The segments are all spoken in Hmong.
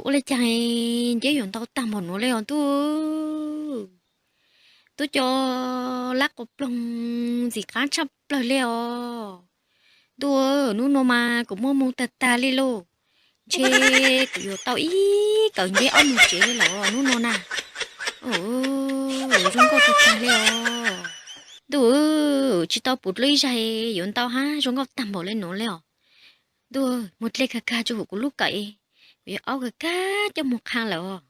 Ua li cas nceb yuav ntau tag npaum nuav li os ntuj? Tub cov lab quas ploog ntxim qab tshaj plawg li os. Ntuj, nub nua mas kuv muaj moog tag tag li lauj. Ntshe kuv yuav tau ib kawm nceb ob moog tsev li lawm hnub nua na. Zoo nkauj tag tag li os. Ntuj, tsis tau pum dlua ib zag yuav ntau hab zoo nkauj tag npaum li nuav li os. Ntuj, muag dlej kag kag rua huv kuv lub kawm, kuv yuav aub kag kag coj moog qha lawm os.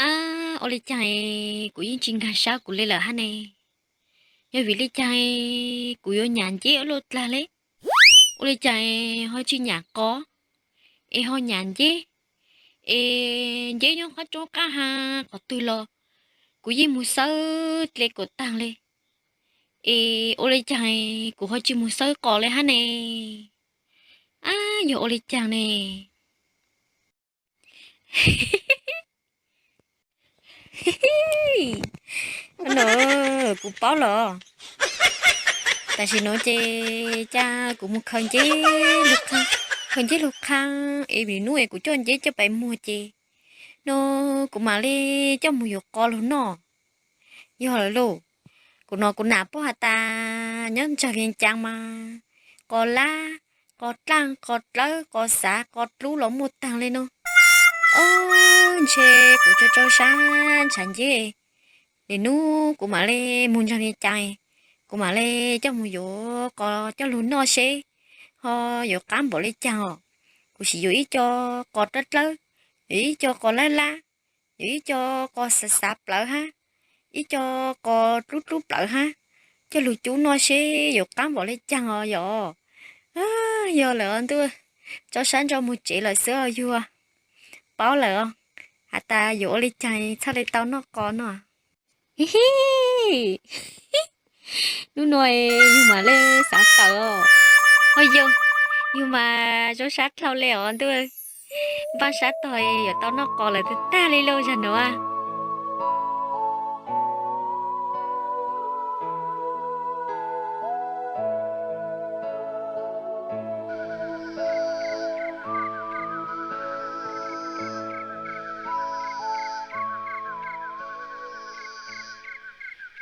Ab, ua li cas kuv yeej tsis nkag sab kuv li lawm hab ne? Yog vim li cas kuv yuav nyam nceb ua luaj dlag li? Ua li cas ho tsis nyam qos, es ho nyam nceb? Es nceb nyob qhov roob qab ha qhov twg los kuv yeej mus xawb dle kom tag li. Es ua li cas kuv ho tsis mus xawb qos li hab ne? Ab, yog ua li cas ne? No, kuv paub lawm. Tam sim nuav ces cas kuv mus khaws nceb lug qha, khaws nceb lug qha, es vim nub es kuv coj nceb coj pais muag ces no kuv mam li coj mus yuav qos lug noj. Yog lawm lauj, kuv no kuv nam paub has tas nyob ntsag Vias Cas mas qos lab, qos dlaaj, qos dlawb, qos xav, qos dlub los muaj taag li no. Ob, ntshe kuv tso tso sab ntshav nceb, nim nub kuv mam li mus ntsag Vias Cas, kuv mam li coj mus yuav qos coj lug noj seb ho yuav qab npaum li caag os. Kuv sim yuav ib co qos dlawb dlawb, yuav ib co qos lab lab, yuav ib co qos xav xav plawv hab, ib co qos dlub dlub plawv hab, coj lug cub noj seb yuav qab npaum li caag os yog. Yog lawm ntuj, tso sab ntso mus tsev lawm xwb os yug. Paub lawm os, has tas yuav ua li caag txhaj li tau noj qos no. Hi hi, nub nua yug mam li xaav tawm os. Ho yog, yug mas zoo sab dlhau li os ntuj, npaj sab tog yuav tau noj qos lawm tag tag li lauj zag nuav.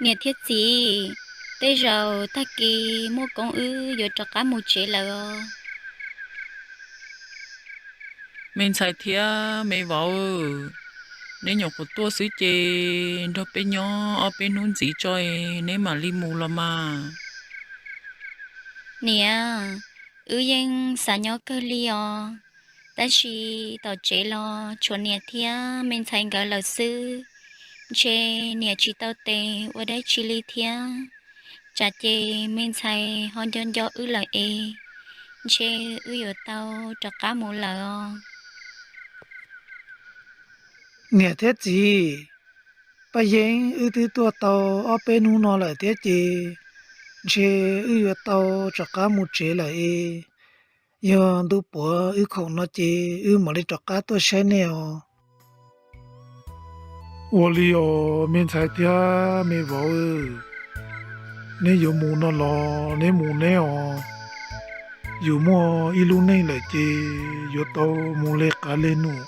Niam thiab txiv, tej zaum tag kis muaj koob wb yuav rov qab mus tsev lawm os. Me ntxhais thiab me vauv, neb nyuam qhuav tuaj xwb ces nrog peb nyob ob peb hnub ntxiv tso es neb mam li mus los mas. Niam, wb yeej xav nyob kawg li os, tab sis tom tsev los tshuav niam thiab me ntxhais nkawd lawm xwb, ntshe niam tsis tau tes ua dab tsi li thiab. Tsam ces me ntxhais ho nco nco wb lawm es, ntshe wb yuav tau rov qab mus lawm os. Niam thiab txiv, Paj Yeeb, wb twb tuaj tau ob peb hnub no lawm thiab ces ntshe wb yuav tau rov qab mus tsev lawm es, yog ntu puav wb khoom no ces wb mam li rov qab tuaj saib nej os. Ua li os me ntxhais thiab me vauv, neb yuav mus no los neb mus neb os. Yus muaj ib lub neej lawm ces yuav tau mus li qab li num,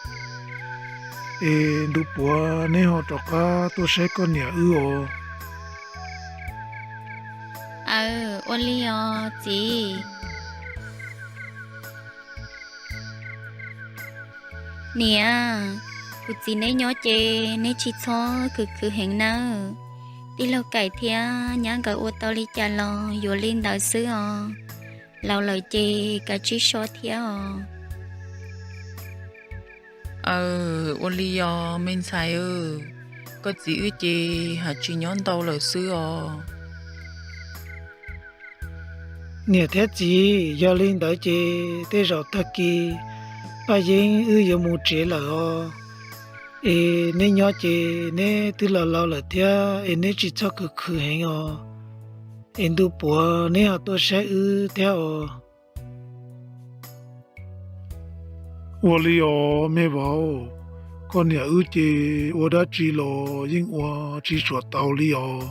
es ntu puav neb ho rov qab tuaj saib koj niam wb os. Aw, ua li os txiv. Niam, kuv txiv neb nyob ces neb tsis txhob khwv khwv heev nawb. Tij laug Kaim thiab nyab nkawd ua tau li cas los yuav li ntawd xwb os. Laus lawm ces kav tsij so thiab os. Aw, ua li os me ntxhais, koj txiv wb ces haj tsis nyob ntau lawm xwb os. Niam thiab txiv, yog li ntawd ces tej zaum tag kis Paj Yeeb wb yuav mus tsev lawm os. Es neb nyob ces neb twb laus laus lawm thiab es neb tsis txhob khwv khwv heev os. Es ntu puav neb ho tuaj saib wb thiab os. Ua li os me vauv, koj niam wb ces ua dab tsi los yeej ua tsis suam tau li os.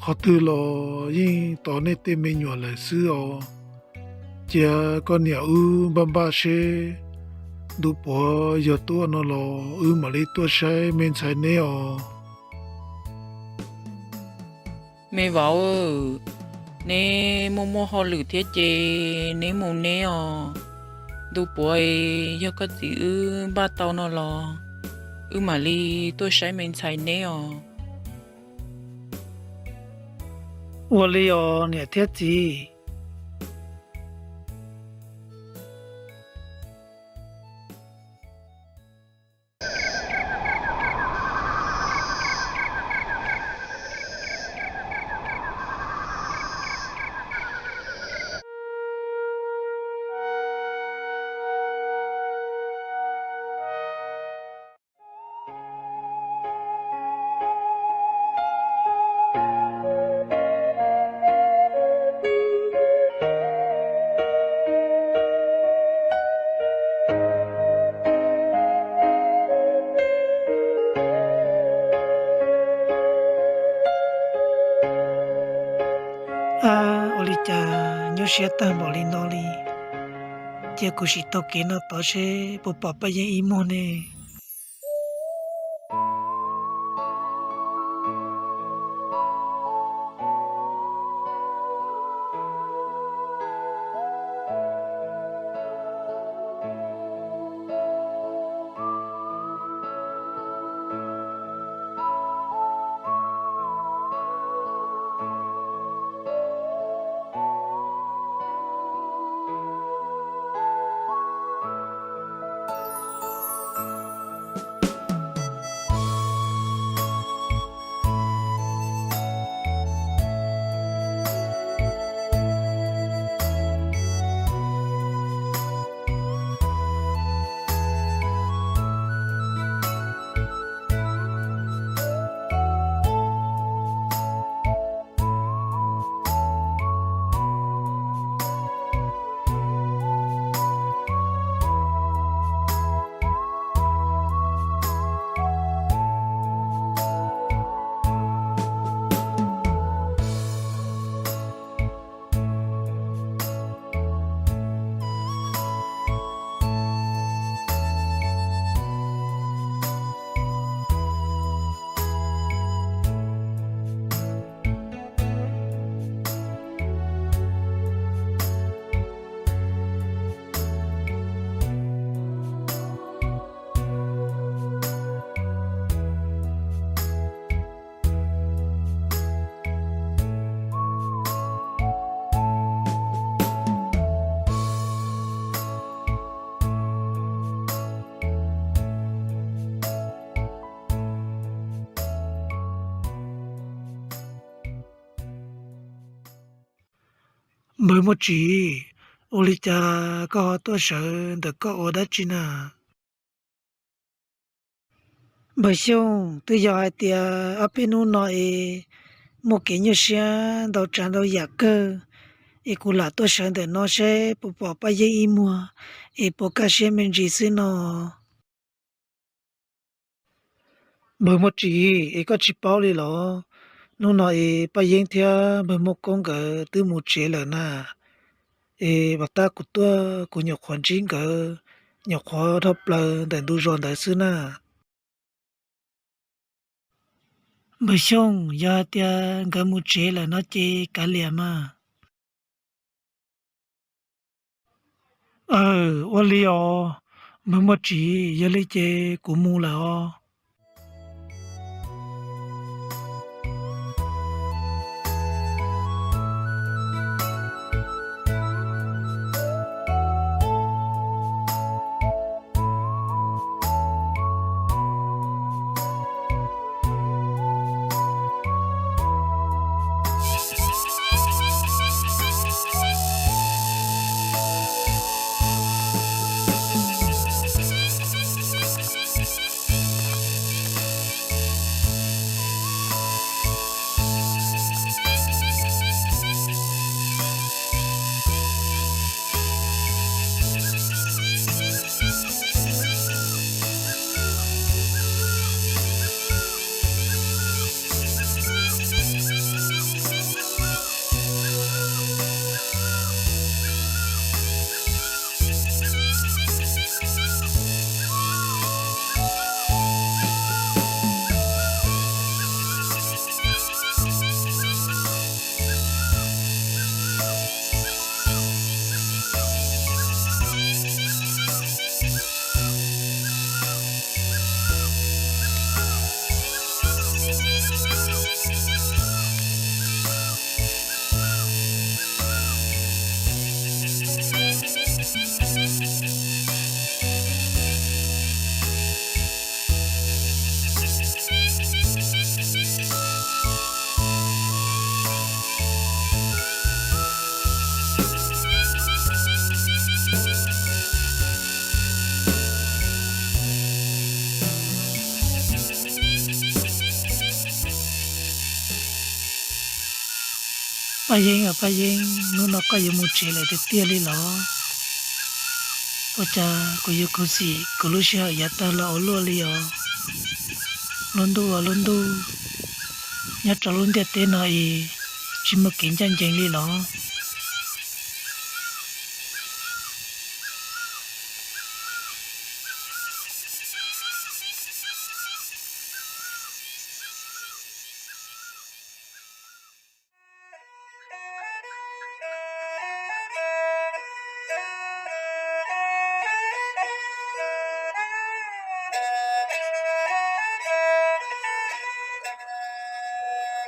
Qhov twg los yeej tos nej tej me nyuam lawm xwb os. Cia koj niam wb npaj npaj seb ntu puav yog tuaj no los wb mam li tuaj saib me ntxhais neb os. Me vauv, neb muaj muaj hauj lwm thiab ces neb mus neb os. Ntu puav yog koj txiv wb npaj tau no los wb mam li tuaj saib me ntxhais neb os. Ua li os niam thiab txiv. Ab, ua li cas nyuaj siab tag npaum li no li? Cia kuv sim taug kev no tod seb puas pom Paj Yeeb ib muag ne. Npawg Muaj Tsim, ua li cas koj ho tuaj sawv ntawm koj ua dab tsi na? Npawg Xyooj, twb yog hais tias ob peb hnub no es muaj kev nyuaj siab ntau tsav ntau yam kawg, es kuv lam tuaj sawv ntawm no seb puas pom Paj Yeeb ib muag, es puas kaj siab me ntsis xwb no. Npawg Muaj Tsim, es koj tsis paub li los? Hnub no es Paj Yeeb thiab npawg Muaj Koob nkawd twb mus tsev lawm na. Es puag ta kuv tuaj kuv nyuam qhuav ntsib nkawd, nyuam qhuav dhau plaws ntawm ntug zos ntawd xwb na. Npawg Xyooj, yog hais tias nkawd mus tsev lawm no ces kav liam mas. Aw, ua li os. Npawg Muaj Tsim, yog li ces kuv mus lawm os. Paj Yeeb, Paj Yeeb, hnub no koj yuav mus tsev lawm tiag tiag li los? Ua cas kuv yuav khuv xim kuv lub sij hawm yav tag los ua luaj li os? Lub ntuj, lub ntuj, nyob rau lub ntiaj teb no es tsis muaj kev ncaj ncees li los?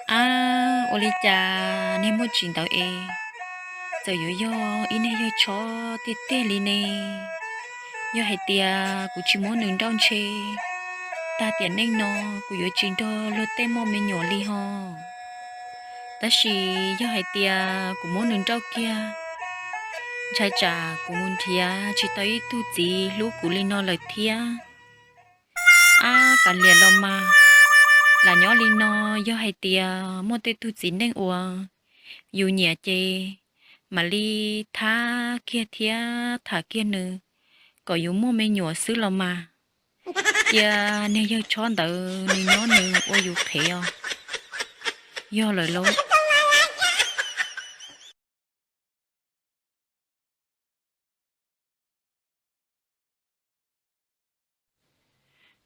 Ab, ua li cas niag Muaj Tsim ntawd es txawm yuav yog ib niag yawg tshob tiag tiag li ne? Yog hais tias kuv tsis muab nws nrauj ntshe, tag tiam neej no kuv yuav tsis nrog luag tej muaj me nyuam li ho. Tab sis yog hais tias kuv muab nws nrauj kiag, ntshai tsam kuv mus nrhiav tsis tau ib tug txiv hlub kuv li no lawm thiab. Ab, kav liam los mas, lam nyob li no, yog hais tias muaj tej tug txiv neej uas yus nyiam ces mam li thab kiag thiab tham kiag nws kom yus muaj me nyuam xwb los mas. Cia niag yawg tshob ntawd nws nyob nws ua yus qhev os. Yog lawm lauj.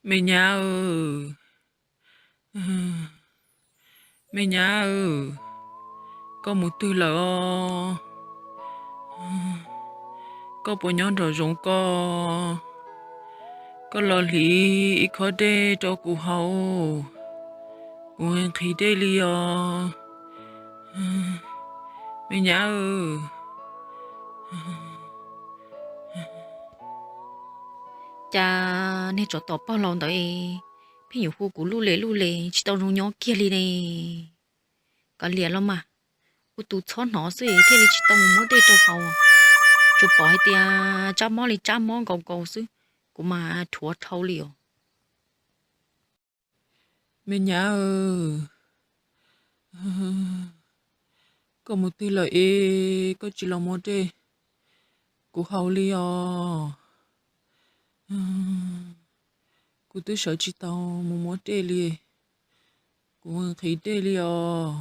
Me nyab, me nyab, koj mus twg lawm os? Koj puas nyob nraum zoov ko? Koj los hliv ib khob dej rau kuv haus, kuv nqhis dej li os. Me nyab, cas niag tsov tom pog laus ntawd pheej yuav hu kuv luj le luj le tsis tau zoo nyob kiag li ne? Kav liam los mas, kuv tus txhob hnov xwb thiaj li tsis tau mus muab dej rau haus. Tsuas pom hais tias tsab mob li tsab mob nkaus nkaus xwb, kuv mas dhuav dhau li os. Me nyab, koj mus twg lawm es koj tsis los muab dej kuv haus li os? Kuv twb sawv tsis tau mus muab dej li, kuv nqhis dej li os.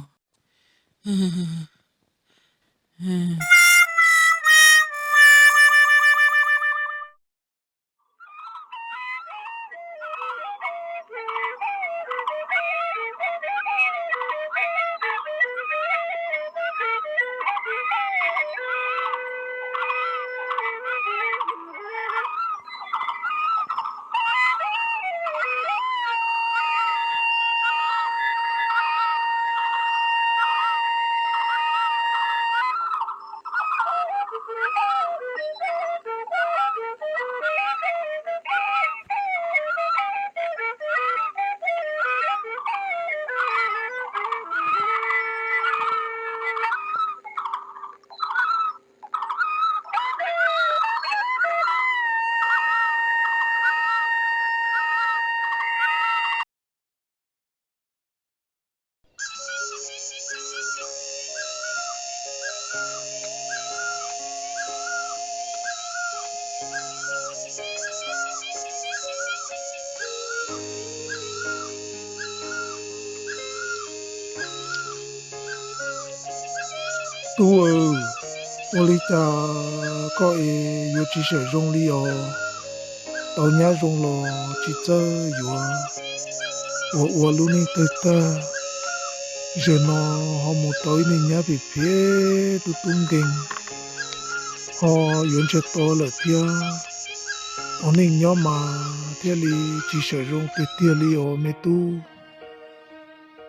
Tub aw, ua li cas koj es yuav tsis sawm zoo li os? Tau nyab zoo los tsis txawj yuav ua ua lub neej tawg tag. Zaum no ho mus tau ib niag nyab phem phem tub tub nkeeg, ho yuav ntsiag to lawm thiab. Ua neej nyob mas thiaj li tsis sawm zoo tiag tiag li os me tub.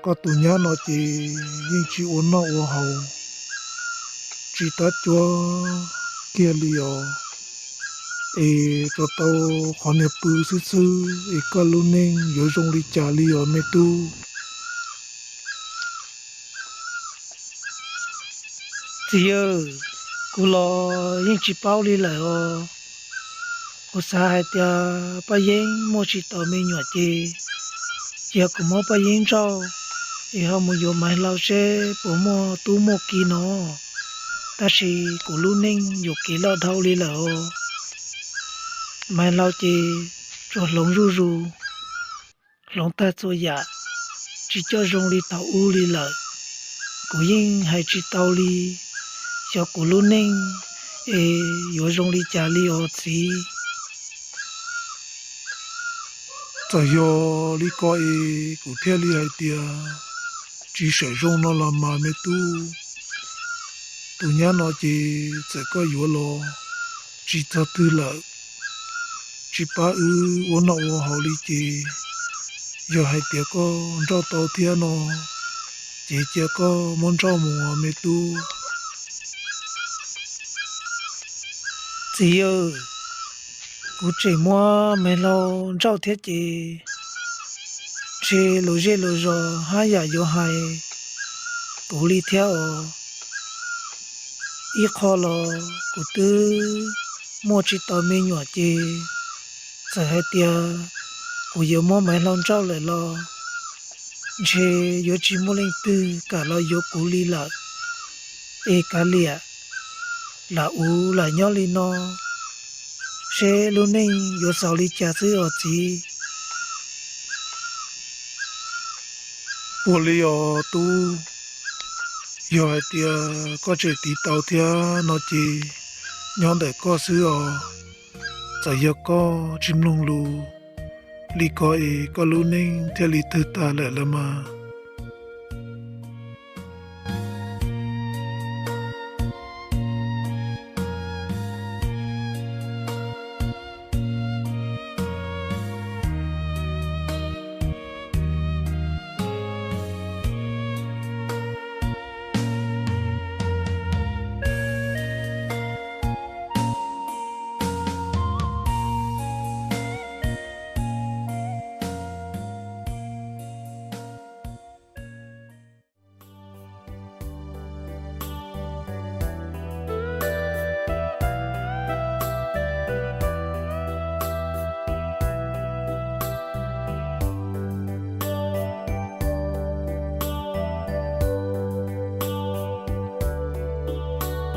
Koj tus nyab no ces yeej tsis ua noj ua haus, tsis tab cuab kiag li os. Es tsuas tau qhov niag pw xwb xwb es koj lub neej yuav zoo li cas li os me tub? Txiv aw, kuv los yeej tsis paub li lawm os. Kuv xav hais tias Paj Yeeb muaj tsis tau me nyuam ces cia kuv muab Paj Yeeb nrauj es ho mus yuav Maiv Hlau seb puas muaj tub muaj ki no. Tab sis kuv lub neej yuam kev loj dhau li lawm os. Maiv Hlau ces tsuas hloov zuj zus, hloov tag txhua yam, tsis coj zoo li thaum ub li lawm. Kuv yeej hais tsis tau li, xyov kuv lub neej es yuav zoo li cas li os txiv. Txawm yog li ko es kuv thiaj li hais tias tsis sawm zoo no los mas me tub. Tus nyab no ces txawm koj yuav los tsis txog twg lawm, tsis pab wb ua noj ua haus li ces yog hais tias koj nrauj tau thiab no ces cia koj muab nrauj mus me tub. Txiv aw, kuv tseem muab Maiv Hlau nrauj thiab ces ntshe lus zej lus zos haj yam yuav hais kuv li thiab os. Ib qho los kuv twb muaj tsis tau me nyuam ces txawm hais tias kuv yuav muab Maiv Hlau nrauj lawm los ntshe yuav tsis muaj leej twg kam los yuav kuv li lawm. Es kav liam, lam ua lam nyob li no seb lub neej yuav xaus li cas xwb os txiv. Ua li os tub, yog hais tias koj tseem tiv tau thiab no ces nyob ntawm koj xwb os. Txawm yog koj tsis mloog lus li ko es koj lub neej thiaj li twg tag lawm los mas.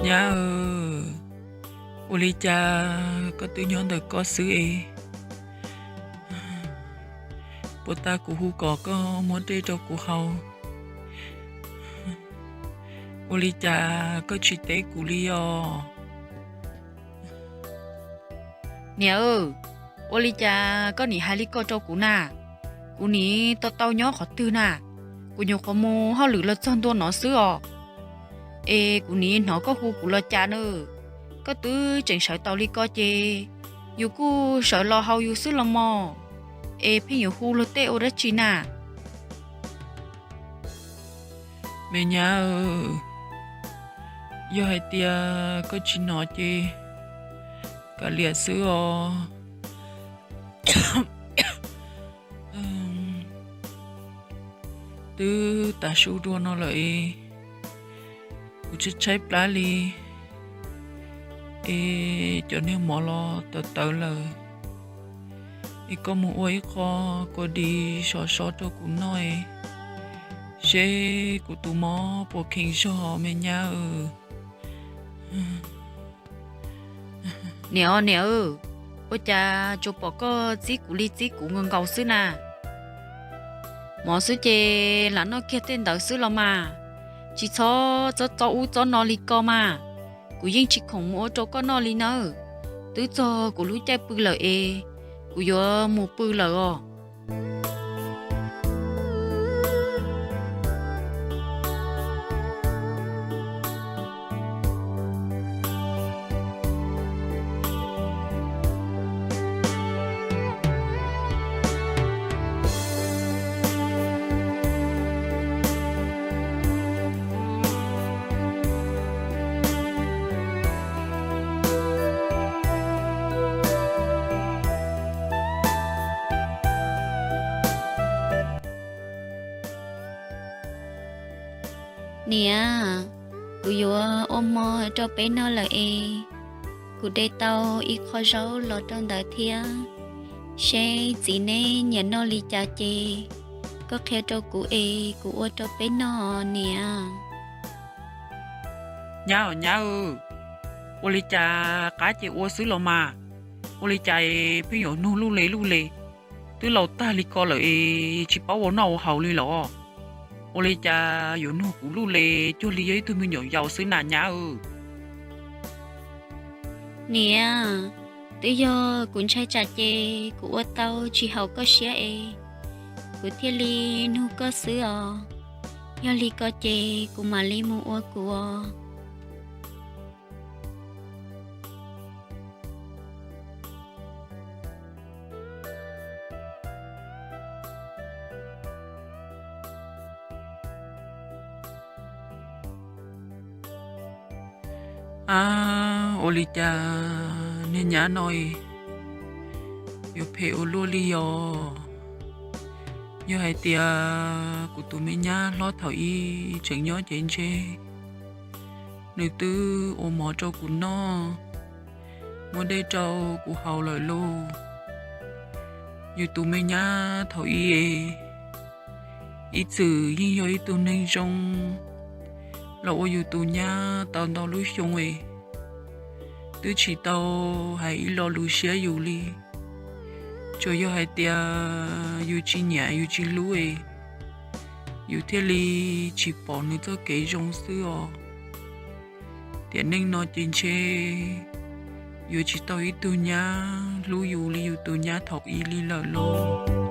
Nyab aw, ua li cas koj twb nyob ntawm koj xwb es puas tas kuv hu kom koj muab dej rau kuv haus? Ua li cas koj tsis teb kuv li os? Niam aw, ua li cas koj nim hais li ko rau kuv na? Kuv nim tau tau nyob qhov twg na? Kuv nyuam qhuav mus hauj lwm los txog ntua no xwb os. Es kuv nim hnov koj hu kuv los cas na? Koj twb tseem sawv tau li ko ces yus kuj sawv los haus yus xwb los mog. Es pheej yuav hu luag tej ua dab tsi na? Me nyab, yog hais tias koj tsis hnov ces kav liam xwb os. Twb tav su dua no lawm es kuv tshaib tshaib plab li, es cov niag mov los tawv tawv lawm. Es koj mus ua ib qho kua dis sov sov rau kuv noj es seb kuv tus mob puas kheev zog me nyab aw. Niam os niam aw, ua cas tsuas pom koj txib kuv li txib kuv nkaus nkaus xwb na? Mov xwb ces lam noj kiag tej ntawd xwb los mas. Tsis txhob txob txob ub txob no li ko mas, kuv yeej tsis khoom mus ua rau koj noj li nawb. Twb txog kuv lub caij pw lawm es, kuv yuav mus pw lawm os. Niam, kuv yuav ua hmo rau peb noj lawm es, kuv de tau ib qho zaub los rau ntawd thiab. Seb txiv neb nyiam noj li cas ces koj qhia rau kuv es kuv ua rau peb noj niam. Nyab, nyab, ua li cas qab ces ua xwb los mas, ua li cas pheej yuav nug luj le luj le? Twb laus tag li ko lawm es tsis paub ua noj ua haus li los? Ua li cas yuav nug kuv luj le, cuag li yog ib tug me nyuam yaus xwb na nyab? Niam, twb yog kuv ntshai tsam ces kuv ua tau tsis haum koj siab es, kuv thiaj li nug koj xwb os. Yog li ko ces kuv mam li mus ua kuv os. Ab, ua li cas niag nyab no yuav phem ua luaj li os? Yog hais tias kuv tus me nyab hlob thaum ub tseem nyob ces ntshe nws twb ua mov rau kuv noj, muab dej rau kuv haus lawm lauj. Yus tus me nyab thaum ub es, ib txwm yeej yog ib tug neeg zoo los ua yus tus nyab tau ntau lub xyoo es, twb tsis tau hais ib lo lus siab yus li. Tsuas yog hais tias yus tsis nyiam yus tsis hlub es, yus thiaj li tsis pom nws txoj kev zoo xwb os. Tiam neej no ces ntshe yuav tsis tau ib tug nyab hlub yus li yus tus nyab thaum ub li lawm lauj.